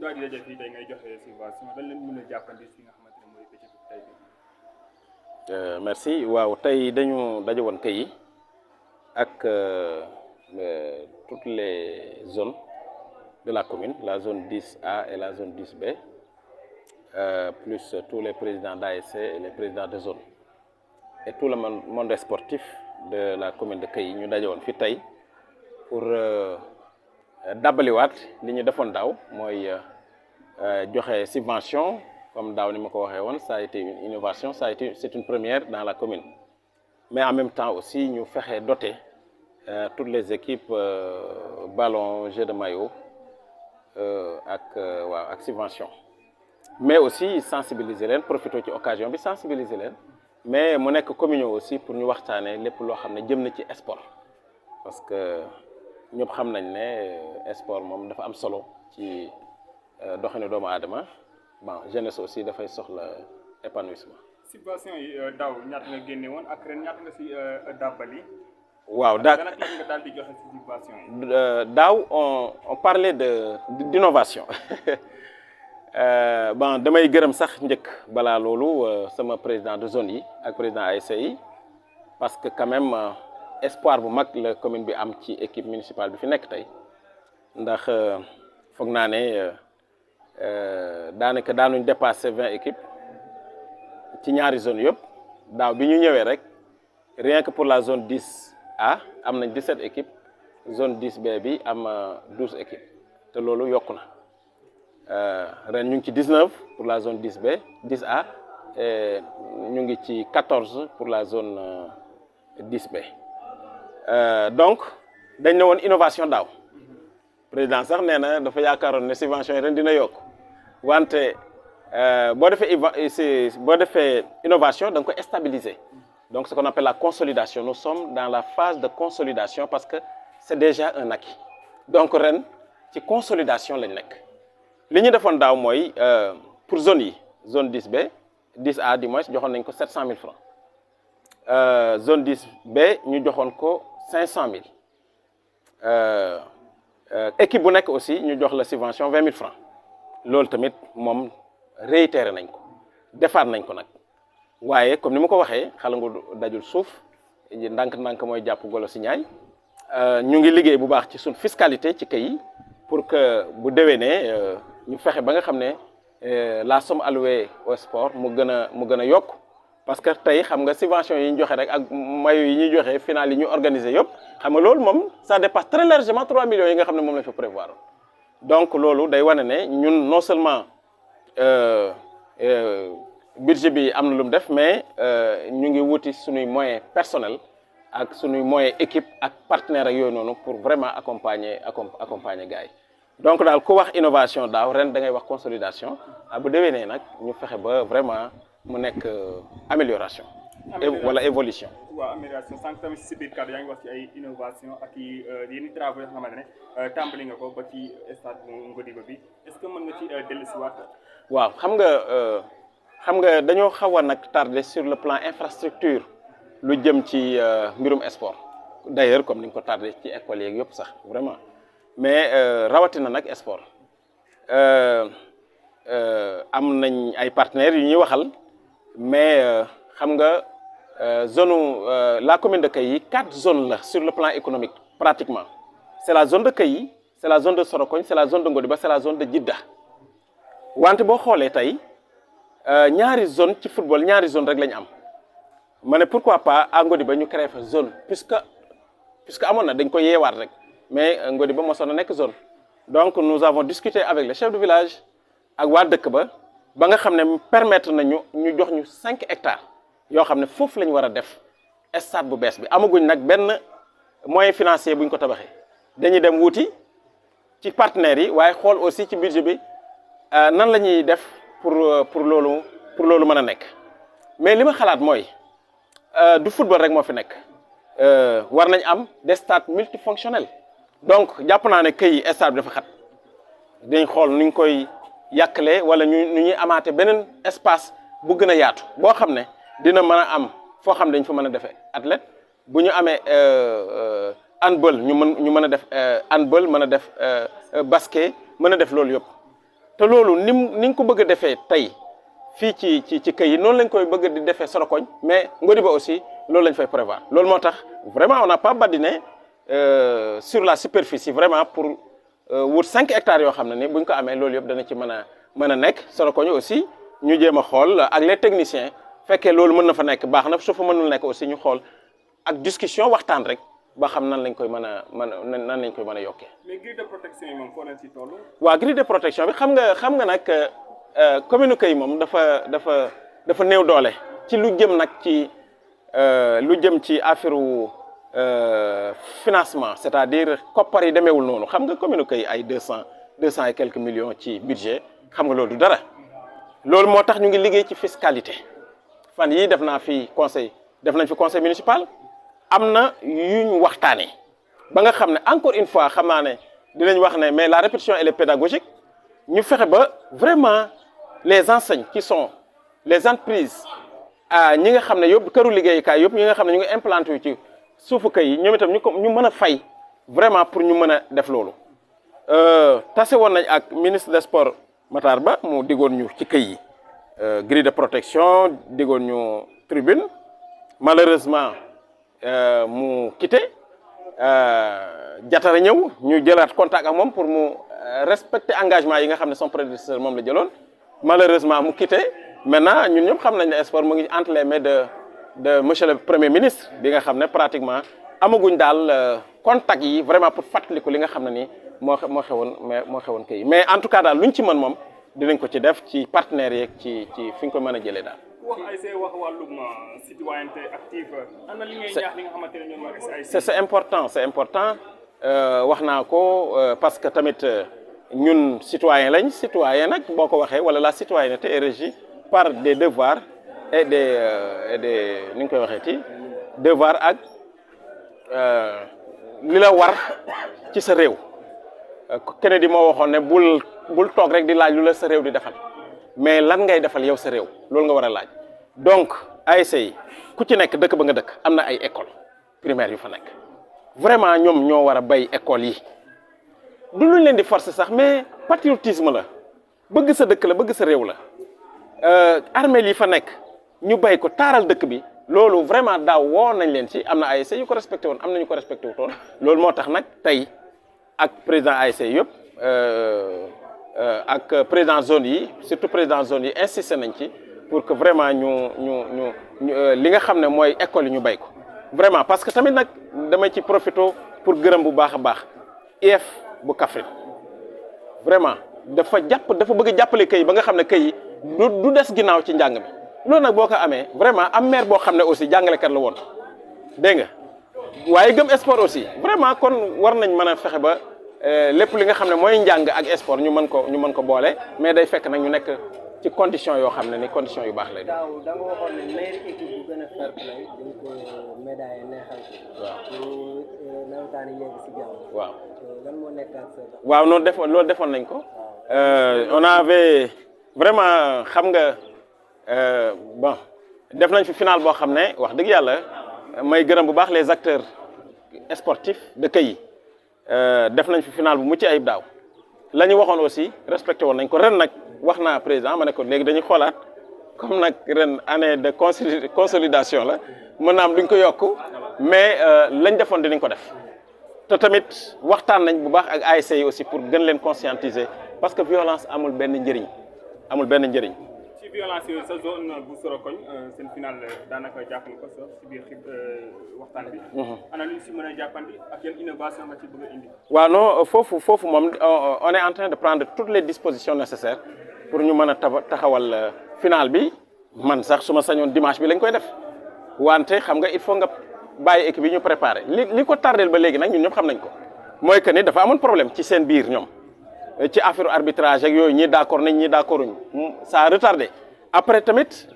daal di daje fii tey ngay joxe subvention dañ leen mën a jàppandi si nga xamante ne mooy bëccëgu tey bi. Merci waaw tey dañu daje woon kay ak toutes les zones de la commune, la zone 10A et la zone 10B, plus tous les présidents d'ASC et les présidents de zone et tout le monde sportif de la commune de Kay ñu daje woon fi tey pour dabbaliwaat li ñu defoon daaw mooy joxe subvention comme daaw ni ma ko waxee woon ça a été une innovation, c'est une première dans la commune, mais en même temps aussi ñu fexe doter toutes les équipes ballon, jeu de maillot ak subvention, mais aussi sensibiliser leen profiter ci occasion bi sensibiliser leen, mais mu nekk communion aussi pour ñu waxtaanee lépp loo xam ne jëm na ci sport parce que ñëpp xam nañ ne sport moom dafa am solo ci doxinu doomu aadama. Bon jeunesse aussi dafay soxla épanouissement. subvention yi daaw ñaata nga génne woon ak ren ñaata nga si dàbbali. waaw nga daal di joxe si subvention yi. daaw on parlait d'innovation. Bon damay gërëm sax njëkk balaa loolu sama président de zone yi ak président ASC yi parce que quand même espoir bu mag la commune bi am ci équipe municipale bi fi nekk tey ndax foog naa ne daanaka daanuñ dépasser 20 équipes ci ñaari zone yëpp daaw bi ñu ñëwee rek rien que pour la zone 10A am nañ 17 équipes, zone 10B bi am 12 équipes te loolu yokku na. Ren ñu ngi ci 19 pour la zone 10B 10A et ñu ngi ci 14 pour la zone 10B donc dañ ne woon innovation daaw président sax nee na dafa yaakaaroon ne subvention yi ren dina yokk wante boo defee innovation da nga koy stabiliser, donc ce qu'on appelle la consolidation. Nous sommes dans la phase de consolidation parce que c'est déjà un acquis, donc ren ci consolidation lañ nekk. li ñu defoon daaw mooy pour zone yi zone 10B 10A du moins joxoon nañ ko 700 000 francs, zone 10B ñu joxoon ko 500 000, équipe bu nekk aussi ñu jox la subvention 20 000 francs. loolu tamit moom réitéré nañ ko defaat nañ ko nag waaye comme ni ma ko waxee xalangu dajul suuf ndànk-ndànk mooy jàpp golo si ñaay. ñu ngi liggéey bu baax ci suñ fiscalité ci kay yi pour que bu déwénee ñu fexe ba nga xam ne la somme allouée au sport mu gën a yokk parce que tey xam nga subvention yi ñu joxe rek ak maillot yi ñuy joxe final yi ñu organiser yëpp xam nga loolu moom ça dépasse très largement 3 millions yi nga xam ne moom la fi prévoir. Donc loolu day wane ne ñun non seulement budget bi am na lu mu def mais ñu ngi wuti suñuy moyens personnels ak suñuy moyens équipe ak partenaires ak yooyu noonu pour vraiment accompagner gars yi. Donc daal ku wax innovation daaw ren da ngay wax consolidation bu déwénee nag ñu fexe ba vraiment mu nekk amélioration. wala évolution. waaw amélioration sànq tamit si biir cadre yaa ngi wax ci ay innovation ak yenn travaux yoo xamante ne tàmbali nga ko ba ci stade Ngodiba bi est-ce que mën nga ci dellusiwaat. waaw xam nga dañoo xaw a nag tardé sur le plan infrastructure lu jëm ci mbirum sport d'ailleurs comme ni nga ko tardé ci école yeeg yëpp sax vraiment mais rawatina nag sport am nañ ay partenaires yu ñuy waxal mais xam nga la commune de Kay 4 zones là sur le plan économique pratiquement. C'est la zone de Kay, c'est la zone de Sorokogne, c'est la zone de Ngodiba, c'est la zone de Djidda. wante boo xoolee tey ñaari zone ci football ñaari zone rek lañ am ma ne pourquoi pas à Ngodiba ñu créer fa zone puisque amoon na dañ ko yeewaat rek mais Ngodiba mosoon na nekk zone. Donc nous avons discuté avec le chef de village ak waa dëkk ba nga xam ne permettre nañu ñu jox ñu 5 hectares yoo xam ne foofu la ñu war a def stade bu bees bi amaguñ nag benn moyen financier buñ ko tabaxee dañuy dem wuti ci partenaires yi waaye xool aussi ci budget bi nan la ñuy def pour loolu mën a nekk. Mais li ma xalaat mooy du football rek moo fi nekk war nañ am des stades multifonctionnels. Donc jàpp naa ne Kay stade bi dafa xat dañ xool nuñ koy yàqalee wala nu ñuy amaate beneen espace bu gën a yaatu boo xam ne dina mën a am foo xam ne dañ fa mën a defee athlète bu ñu amee handball ñu mën a def handball mën a def basket mën a def loolu yëpp te loolu ni nga ko bëgg a defee tey fii ci kay yi noonu lañ koy bëgg di defee Sorokoñ mais Ngodiba aussi loolu lañ fay prévoir loolu moo tax vraiment on n'a pas badiné sur la superficie vraiment pour wut 5 hectares yoo xam ne ni buñ ko amee loolu yëpp dana ci mën a nekk Sorokoñ aussi ñu jéem a xool ak les techniciens fekkee loolu mën na fa nekk baax na su fa mënul nekk aussi ñu xool ak discussion waxtaan rek ba xam nan lañ koy mën a yokkee. mais grille de protection yi moom foo leen ci toll. waaw grille de protection bi xam nga nag commune Kay moom dafa néew doole ci lu jëm nag ci affaire financement c'est-à-dire koppar yi demeewul noonu xam nga commune Kay ay 200 et quelques millions ci budget xam nga loolu du dara loolu moo tax ñu ngi liggéey ci fiscalité fan yii def nañ fi conseil municipal am na yu ñu waxtaanee ba nga xam ne encore une fois xam naa ne dinañ wax ne mais la répétition elle est pédagogique ñu fexe ba vraiment les enseignes qui sont les entreprises ñi nga xam ne yëpp këru liggéeyukaay yëpp ñi nga xam ne ñu ngi implanté yu ci suufu Kay yi ñoom itam ñu mën a fay vraiment pour ñu mën a def loolu tase woon nañ ak ministre des sports Matar Ba mu diggoon ñu ci Kay yi grille de protection diggoon ñu tribune malheureusement mu quitté Jatara ñëw ñu jëlaat contact ak moom pour mu respecter engagement yi nga xam ne son prédécesseur moom la jëloon malheureusement mu quitté maintenant ñun ñëpp xam nañ ne sport mu ngi entre les mains de monsieur le premier ministre bi nga xam ne pratiquement amaguñ daal contact yi vraiment pour fàttaliku li nga xam ne ni moo xewoon Kay mais en tout cas daal luñ ci mën moom dinañ ko ci def ci partenaires yeeg ci fi ñu ko mën a jëlee daal. wax ASC wax wàllum citoyenneté active ana li ngay ñaax li nga xamante ne ñoom mooy ASC. c'est important wax naa ko parce que tamit ñun citoyen lañ citoyen nag boo ko waxee wala la citoyenneté est régie par des devoirs et des ni ñu koy waxee ci devoir ak li la war ci sa réew. Kennedy moo waxoon ne bul toog rek di laaj lu la sa réew di defal mais lan ngay defal yow sa réew loolu nga war a laaj donc ASC yi ku ci nekk dëkk ba nga dëkk am na ay école primaire yu fa nekk vraiment ñoom ñoo war a bay école yi du luñ leen di forcer sax mais patriotisme la bëgg sa dëkk la bëgg sa réew la armeel yi fa nekk ñu bay ko taaral dëkk bi loolu vraiment daaw woo nañ leen ci am na ASC yu ko respecté woon am na ñu ko respecté wutoon loolu moo tax nag tey ak président ASC yëpp ak président zone yi surtout président zone yi insisté nañ ci pour que vraiment ñu li nga xam ne mooy école yi ñu bay ko vraiment parce que tamit nag damay ci profito pour gërëm bu baax a baax IEF bu Kaffrine vraiment dafa bëgg a jàppale Kay ba nga xam ne Kay du des ginnaaw ci njàng mi loolu nag boo ko amee vraiment am maire boo xam ne aussi jàngalekat la woon dégg nga waaye gëm sport aussi vraiment kon war nañ mën a fexe ba lépp li nga xam ne mooy njàng ak sport ñu mën ko boole mais day fekk nag ñu nekk ci condition yoo xam ne ni condition yu baax lay doon. daaw da nga waxoon ne meilleure équipe bu gën a fair play dañ ko médaille neexal ko. waaw pour nawetaan yi yegg si jàmm. waaw lan moo nekkaat sa. waaw loolu defoon nañ ko. on avait vraiment xam nga bon def nañ fi final boo xam ne wax dëgg yàlla may gërëm bu baax les acteurs sportifs de Kay yi def nañ fi final bu mucc ayib daaw la ñu waxoon aussi respecté woon nañ ko ren nag wax naa président ma ne ko léegi dañuy xoolaat comme nag ren année de consolidation la mën naa am duñ ko yokk mais lañ defoon dinañ ko def te tamit waxtaan nañ bu baax ak ASC yi aussi pour gën leen conscientiser parce que violence amul benn njëriñ. ci violence yooyu sa zone bu Sorokoñ seen final daanaka jàpp na ko sax ci biir waxtaan bi. ana lu si mën a jàppandi ak yan innovation nga ci bëgg a indi. waaw non foofu moom on est en train de prendre toutes les dispositions nécessaires pour ñu mën a taxawal final bi man sax su ma sañoon dimanche bi lañ koy def wante xam nga il faut nga bàyyi équipe yi ñu préparer li ko tardel ba léegi nag ñun ñëpp xam nañ ko mooy que ni dafa amoon problème ci seen biir ñoom ci affaire arbitrage ak yooyu ñii d'accord nañ ñii d'accorduñ ça a retardé après tamit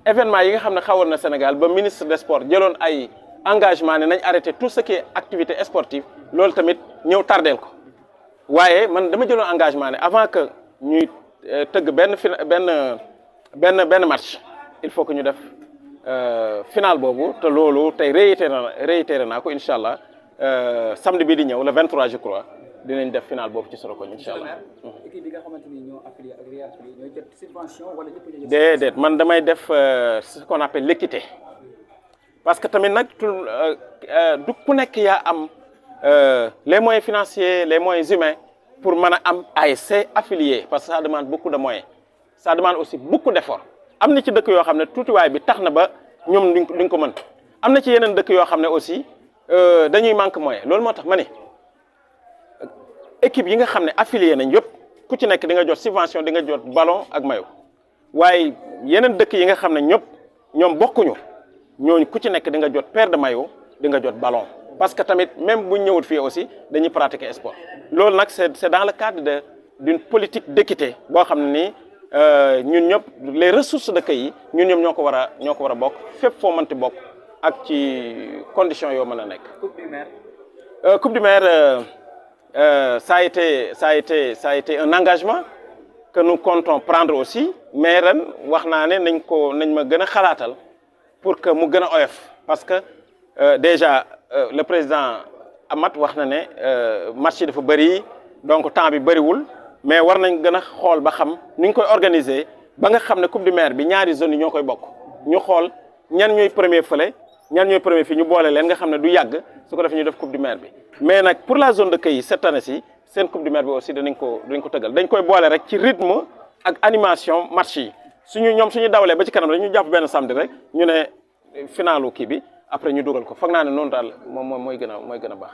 événement yi nga xam ne xawoon na Sénégal ba ministre des sports jëloon ay engagement ne nañ arrêté tout ce qui est activité sportive loolu tamit ñëw tardeel ko waaye man dama jëloon engagement ne avant que ñuy tëgg benn match il faut que ñu def final boobu te loolu tey réitéré naa ko incha allah samedi bii di ñëw le 23 je crois dinañ def final boobu ci Sorokoñ incha allah. équipe bi nga xamante ni ñoo affilié ak Rias bi ñooy jot subvention wala ñëpp ñooy jot. déedéet man damay def ce qu'on appelle l'équité parce que tamit nag du ku nekk yaa am les moyens financiers les moyens humains pour mën a am ASC affilié parce que ça demande beaucoup de moyens ça demande aussi beaucoup d'efforts am na ci dëkk yoo xam ne tuutiwaay bi tax na ba ñoom duñ ko mën am na ci yeneen dëkk yoo xam ne aussi dañuy manque moyen loolu moo tax ma ne équipe yi nga xam ne affilié nañ yëpp ku ci nekk di nga jot subvention di nga jot ballon ak maillot waaye yeneen dëkk yi nga xam ne ñoom bokkuñu ñooñu ku ci nekk di nga jot paire de maillot di nga jot ballon parce que tamit même bu ñu ñëwul fii aussi dañuy pratiquer sport loolu nag c'est dans le cadre d'une politique d'équité boo xam ne nii ñun ñëpp les ressources de kay yi ñun ñëpp ñoo ko war a bokk fépp foo mënti bokk ak ci conditions yoo mën a nekk. Coupe du maire ça a été un engagement que nous comptons prendre aussi mais ren wax naa ne nañ ma gën a xalaatal pour que mu gën a oyof parce que déjà le président Amath wax na ne match yi dafa bëri donc temps bi bëriwul mais war nañ gën a xool ba xam ni ñu koy organiser ba nga xam ne coupe du maire bi ñaari zones yi ñoo koy bokk ñu xool ñan ñooy premier fële ñan ñooy premier fii ñu boole leen nga xam ne du yàgg su ko defee ñu def coupe du maire bi mais nag pour la zone de Kay cette année ci seen coupe du maire bi aussi dinañ ko tëggal dañ koy boole rek ci rythme ak animation match yi suñu dawlee ba ci kanam rek ñu jàpp benn samedi rek ñu ne finalu kii bi après ñu dugal ko foog naa ne noonu daal moom mooy gën a baax.